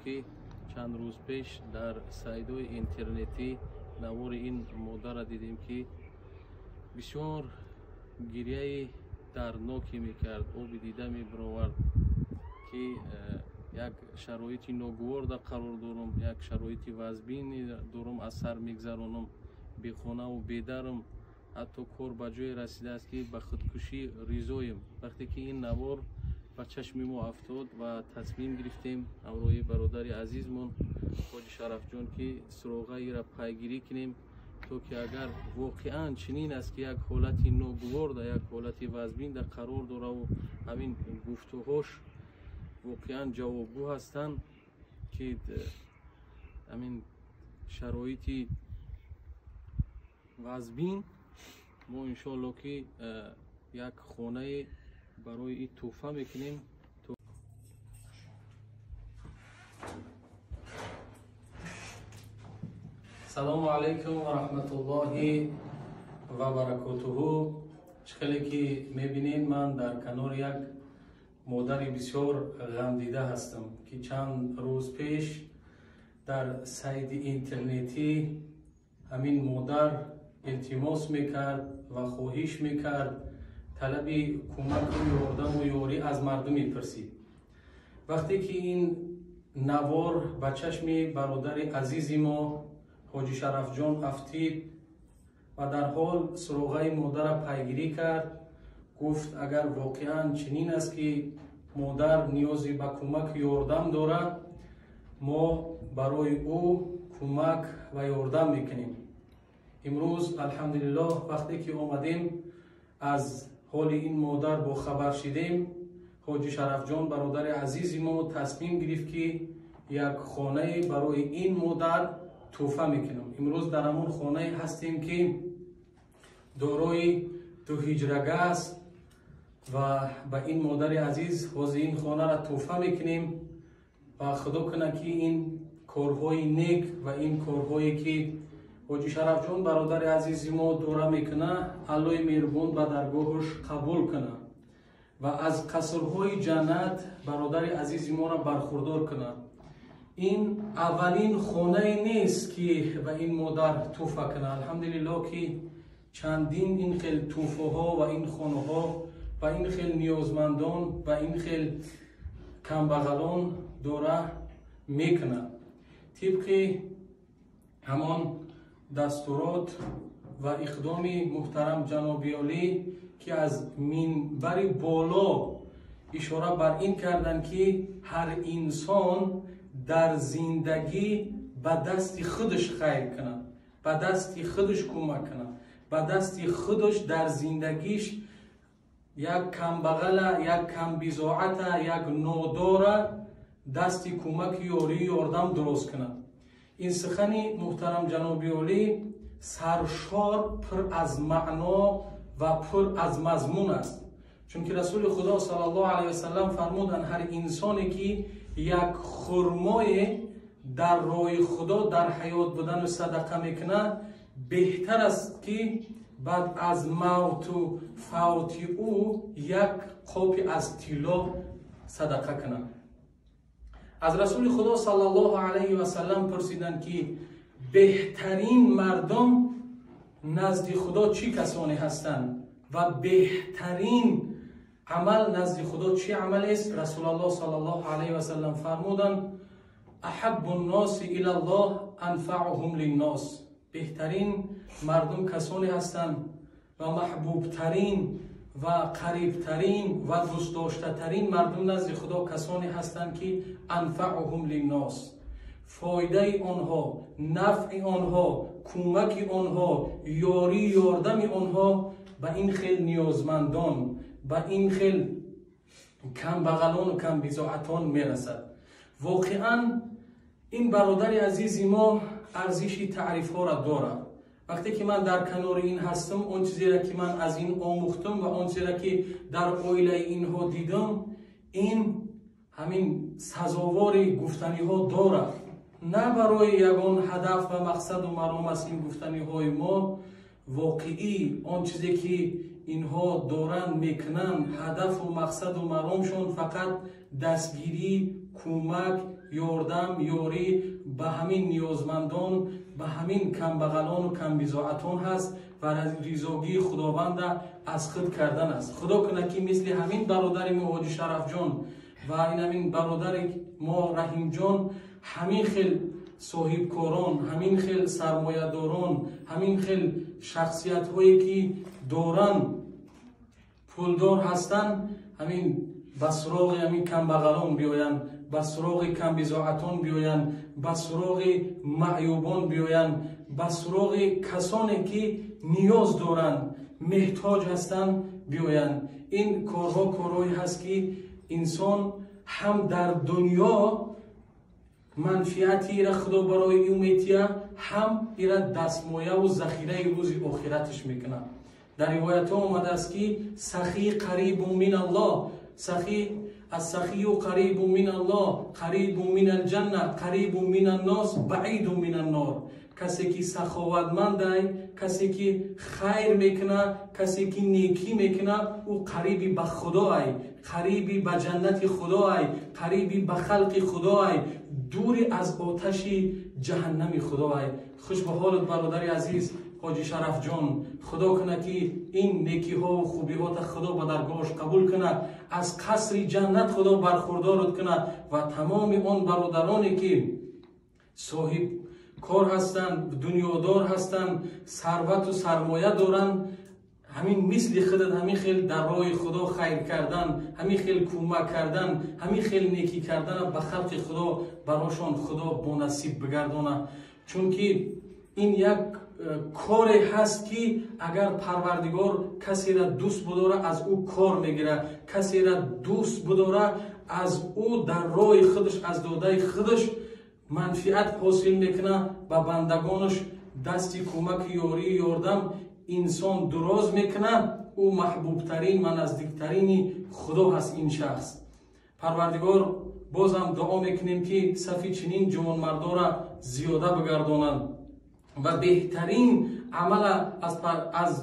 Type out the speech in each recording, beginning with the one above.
Ки чанд рӯз пеш дар сайдҳои интернетӣ навори ин модарро дидем, ки бисёр гирияи дардноке мекард, оби дида мебаровард, ки як шароити ногуворда қарор дорам, як шароити вазбине дорам, аз сар мегзаронам, бехонаву бедарам, ҳатто кор ба ҷое расидааст, ки ба худкушӣ ризоем. Вақте ки ин навор ба чашми мо афтод ва тасмим гирифтем ҳамроҳи бародари азизмон Ҳоҷи Шарафҷон, ки суроғаиро пайгирӣ кунем, то ки агар воқеан чунин аст, ки як ҳолати ногуворда, як ҳолати вазбинда қарор дораву ҳамин гуфтуҳош воқеан ҷавобгӯ ҳастанд, ки ҳамин шароити вазбин, мо иншоалло ки як хонае барои ин тӯҳфа мекунем. Салому алайкум ва раҳматуллоҳи ва баракотуҳу. Чӣ хеле ки мебинед, ман дар канори як модари бисёр ғамдида ҳастам, ки чанд рӯз пеш дар сайти интернетӣ ҳамин модар илтимос мекард ва хоҳиш мекард, талаби кӯмаку ёрдаму ёрӣ аз мардум мепурсид. Вақте ки ин навор ба чашми бародари азизи мо Ҳоҷи Шарафҷон афтид ва дар ҳол суроғаи модарро пайгирӣ кард, гуфт, агар воқеан чунин аст, ки модар ниёзе ба кӯмаку ёрдам дорад, мо барои ӯ кӯмак ва ёрдам мекунем. Имрӯз алҳамдулиллоҳ, вақте ки омадем, аз ҳоли ин модар бохабар шидем. Ҳоҷи Шарафҷон бародари азизи мо тасмим гирифт, ки як хонае барои ин модар тӯҳфа мекунам. Имрӯз дар ҳамон хонае ҳастем, ки дорои ду ҳиҷрага аст ва ба ин модари азиз ҳозир ин хонаро тӯҳфа мекунем ва худо кунад, ки ин корҳои нек ва ин корҳое ки Ҳоҷи Шарафҷон бародари азизи мо дора мекунад, Аллоҳи меҳрубон ба даргоҳаш қабул кунад ва аз қасрҳои ҷаннат бародари азизи моро бархурдор кунад. Ин аввалин хонае нест, ки ба ин модар тӯҳфа кунад. Алҳамдулиллоҳ, ки чандин ин хел тӯҳфаҳо ва ин хонаҳо ва ин хел ниёзмандон ва ин хел камбағалон дора мекунад. Тибқи ҳамон дастурот ва иқдоми муҳтарам ҷаноби олӣ, ки аз минбари боло ишора бар ин карданд, ки ҳар инсон дар зиндагӣ ба дасти худаш хайр кунад, ба дасти худаш кӯмак кунад, ба дасти худаш дар зиндагиш як камбағала, як камбизоата, як нодора дасти кӯмаку ёрию ёрдам дуруст кунад. Ин сухани муҳтарам ҷаноби олӣ саршор пур аз маъно ва пур аз мазмун аст, чунки Расули Худо саллаллоҳу алайҳи васаллам фармуданд, ҳар инсоне ки як хурмое дар роҳи Худо дар ҳаёт будану садақа мекунад, беҳтар аст, ки баъд аз мавту фавти ӯ як қопи аз тилло садақа кунад. Аз Расули Худо саллаллоҳу алайҳи васаллам пурсиданд, ки беҳтарин мардум назди Худо чӣ касоне ҳастанд ва беҳтарин амал назди Худо чӣ амалест? Расулаллоҳ саллаллоҳу алайҳи васаллам фармуданд: аҳаббу нноси илаллоҳ анфаъуҳум линнос. Беҳтарин мардум касоне ҳастанд ва маҳбубтарин ва қарибтарин ва дӯстдоштатарин мардум назди Худо касоне ҳастанд, ки анфаъуҳум линнос, фоидаи онҳо, нафъи онҳо, кӯмаки онҳо, ёрии ёрдами онҳо ба ин хел ниёзмандон, ба ин хел камбағалону камбизоатон мерасад. Воқеан ин бародари азизи мо арзиши таърифҳоро дорад. Вақте ки ман дар канори ин ҳастам, он чизеро ки ман аз ин омӯхтам ва он чизеро ки дар оилаи инҳо дидам, ин ҳамин сазовори гуфтаниҳо дорад. На барои ягон ҳадаф ва мақсаду маром аст ин гуфтаниҳои мо, воқеӣ он чизе ки инҳо доранд мекунанд, ҳадафу мақсаду маромшон фақат дастгирӣ, кӯмак, ёрдам, ёрӣ ба ҳамин ниёзмандон, ба ҳамин камбағалону камбизоатон ҳаст ва ризогии Худованда аз худ кардан аст. Худо кунад, ки мисли ҳамин бародари мо Ҳоҷи Шарафҷон ва ин ҳамин бародари мо Раҳимҷон ҳамин хел соҳибкорон, ҳамин хел сармоядорон, ҳамин хел шахсиятҳое ки доранд, пулдор ҳастанд, ҳамин ба суроғи ҳамин камбағалон биёянд, ба суроғи камбизоатон биёянд, ба суроғи маъюбон биёянд, ба суроғи касоне ки ниёз доранд, меҳтоҷ ҳастанд биёянд. Ин корҳо корҳое ҳаст, ки инсон ҳам дар дунё манфиати ира Худо барои ӯ метия, ҳам ира дастмояву захираи рӯзи охираташ мекунад. Дар ривоятҳо омадааст, ки сахӣ қарибу мин Аллоҳ, сахӣ ассахию қарибу мин Аллоҳ, қарибу мин алҷанна, қарибу мин аннос, баиду мин аннор. Касе ки саховатмандай, касе ки хайр мекунад, касе ки некӣ мекунад, ӯ қариби ба Худоай, қариби ба ҷаннати Худоай, қариби ба халқи Худоай, дури аз оташи ҷаҳаннами Худоай. Хуш ба ҳолат, бародари азиз Ҳоҷи Шарафҷон. Худо кунад, ки ин некиҳову хубиҳота Худо ба даргоҳаш қабул кунад, аз қасри ҷаннат Худо бархурдорат кунад ва тамоми он бародароне ки соҳиб кор ҳастанд, дунёдор ҳастанд, сарвату сармоя доранд, ҳамин мисли худат ҳамин хел дар роҳи Худо хайр кардан, ҳамин хел кӯмак кардан, ҳамин хел некӣ кардана ба халқи Худо барошон Худо бонасиб бигардона. Чунки ин як коре ҳаст, ки агар Парвардигор касера дӯст будора, аз ӯ кор мегирад, касера дӯст будора, аз ӯ дар роҳи худаш, аз додаи худаш манфиат ҳосил мекунад, ба бандагонаш дасти кӯмаки ёрию ёрдам инсон дуроз мекунад. Ӯ маҳбубтарин ва наздиктарини Худо ҳаст ин шахс. Парвардигор, бозам дуо мекунем, ки сафи чунин ҷавонмардора зиёда бигардонанд ва беҳтарин амала аз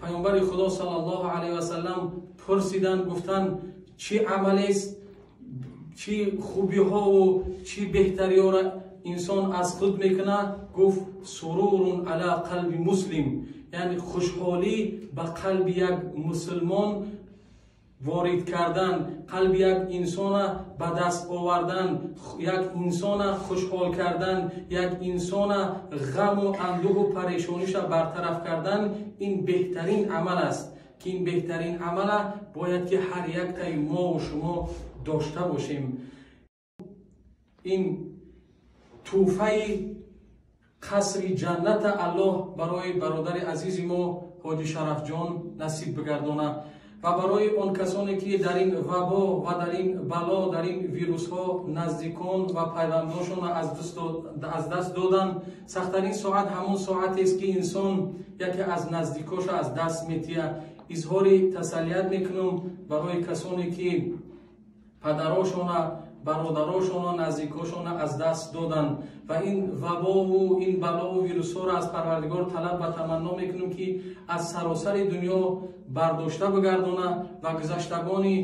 Паёмбари Худо саллаллоҳу алайҳи васаллам пурсиданд, гуфтанд: чӣ амалест, чӣ хубиҳову чӣ беҳтариҳоро инсон аз худ мекунад? Гуфт: сурурун ала қалби муслим, яъне хушҳолӣ ба қалби як мусулмон ворид кардан, қалби як инсона ба даст овардан, як инсона хушҳол кардан, як инсона ғаму андӯҳу парешониша бартараф кардан, ин беҳтарин амал аст, ки ин беҳтарин амала бояд ки ҳар яктаи мову шумо дошта бошем. Ин тӯҳфаи қасри ҷанната Аллоҳ барои бародари азизи мо Ҳоҷи Шарафҷон насиб бигардонад ва барои он касоне ки дар ин вабо ва дар ин бало, дар ин вирусҳо наздикон ва пайвандошонро аз даст доданд. Сахттарин соат ҳамон соатест, ки инсон яке аз наздикоша аз даст метиҳад. Изҳори тасаллият мекунам барои касоне ки падарошона, бародарошона, наздикошона аз даст доданд ва ин вабову ин балову вирусҳоро аз Парвардигор талаб ва таманно мекунем, ки аз саросари дунё бардошта бигардона ва гузаштагони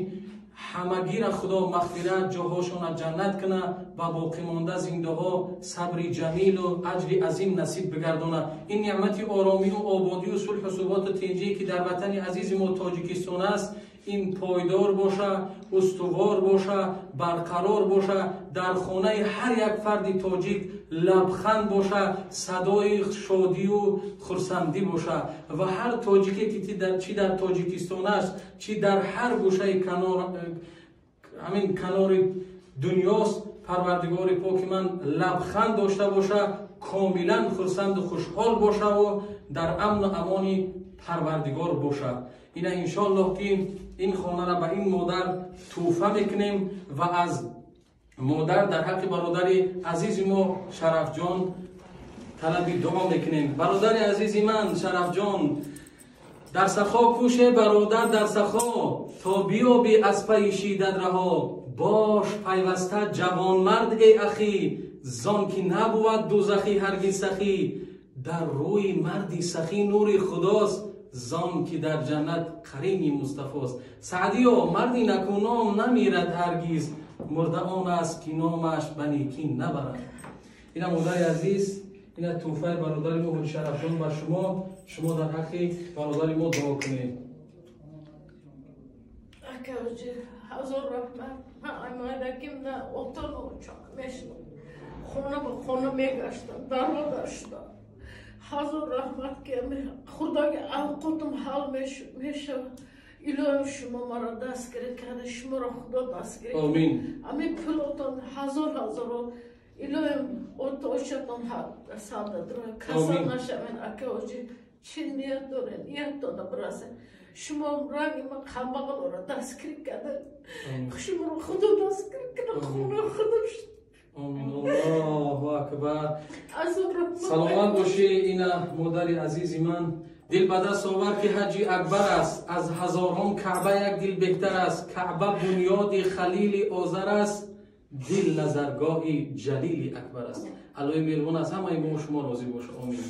ҳамагира Худо мағфират, ҷоҳошона ҷаннат куна ва боқимонда зиндаҳо сабри ҷамилу аҷри азим насиб бигардона. Ин неъмати оромию ободию сулҳу суботу тинҷие, ки дар ватани азизи мо Тоҷикистон аст, ин пойдор боша, устувор боша, барқарор боша, дар хонаи ҳар як фарди тоҷик лабханд боша, садои шодию хурсандӣ боша ва ҳар тоҷике ки чӣ дар Тоҷикистон аст, чӣ дар ҳар гӯшаи ҳамин канори дунёст, Парвардигори поки ман лабханд дошта боша, комилан хурсанду хушҳол бошаву дар амну амони Парвардигор боша. Ина иншоаллоҳ, ки ин хонара ба ин модар тӯҳфа мекунем ва аз модар дар ҳаққи бародари азизи мо Шарафҷон талаби дуо мекунем. Бародари азизи ман Шарафҷон, дар сахо кӯше, бародар, дар сахо, то биёбӣ аз пайи шиддат раҳо. Бош пайваста ҷавонмард, эй ахӣ, зон ки набувад дӯзахӣ ҳаргиз сахӣ. Дар рӯи марди сахӣ нури Худост, зон ки дар ҷаннат қарини Мустафост. Саъдиё, марди накуном намирад ҳаргиз. Мурда он аст ки номаш ба некӣ набаранд. Ина, модари азиз, ина тӯҳфаи бародари мо Ҳоҷи Шарафҷон ба шумо. Шумо дар ҳаққи бародари мо дуо кунед. Акаҷи, ҳазор раҳмат. Ман аймайдаким на отану очама мешинам, хона ба хона мегаштам, дародар шудам. Ҳазор раҳмат, ки хурдаги авқотам ҳал мешавад. Илоҳим, шумо маро дастгирӣ карда, шуморо Худо дастгирӣ. Омин. Ами пулотон ҳазор ҳазоро, илоҳим, ото очатон сададро касал нашавен. Акаоҷи, чӣ ният дорен, ниятона бирасен. Шумо ранги ман камбағалора дастгирӣ карда, шуморо Худо дастгирӣ кунад. Хона худо. Омин, Аллоҳу акбар. Саломат бошӣ. Ина, модари азизи ман, дил ба даст овар, ки ҳаҷи акбар аст, аз ҳазорон Каъба як дил беҳтар аст. Каъба бунёди Халили Озар аст, дил назаргоҳи Ҷалили Акбар аст. Аллоҳи меҳрубон аз ҳамаи мо шумо розӣ боша. Омин.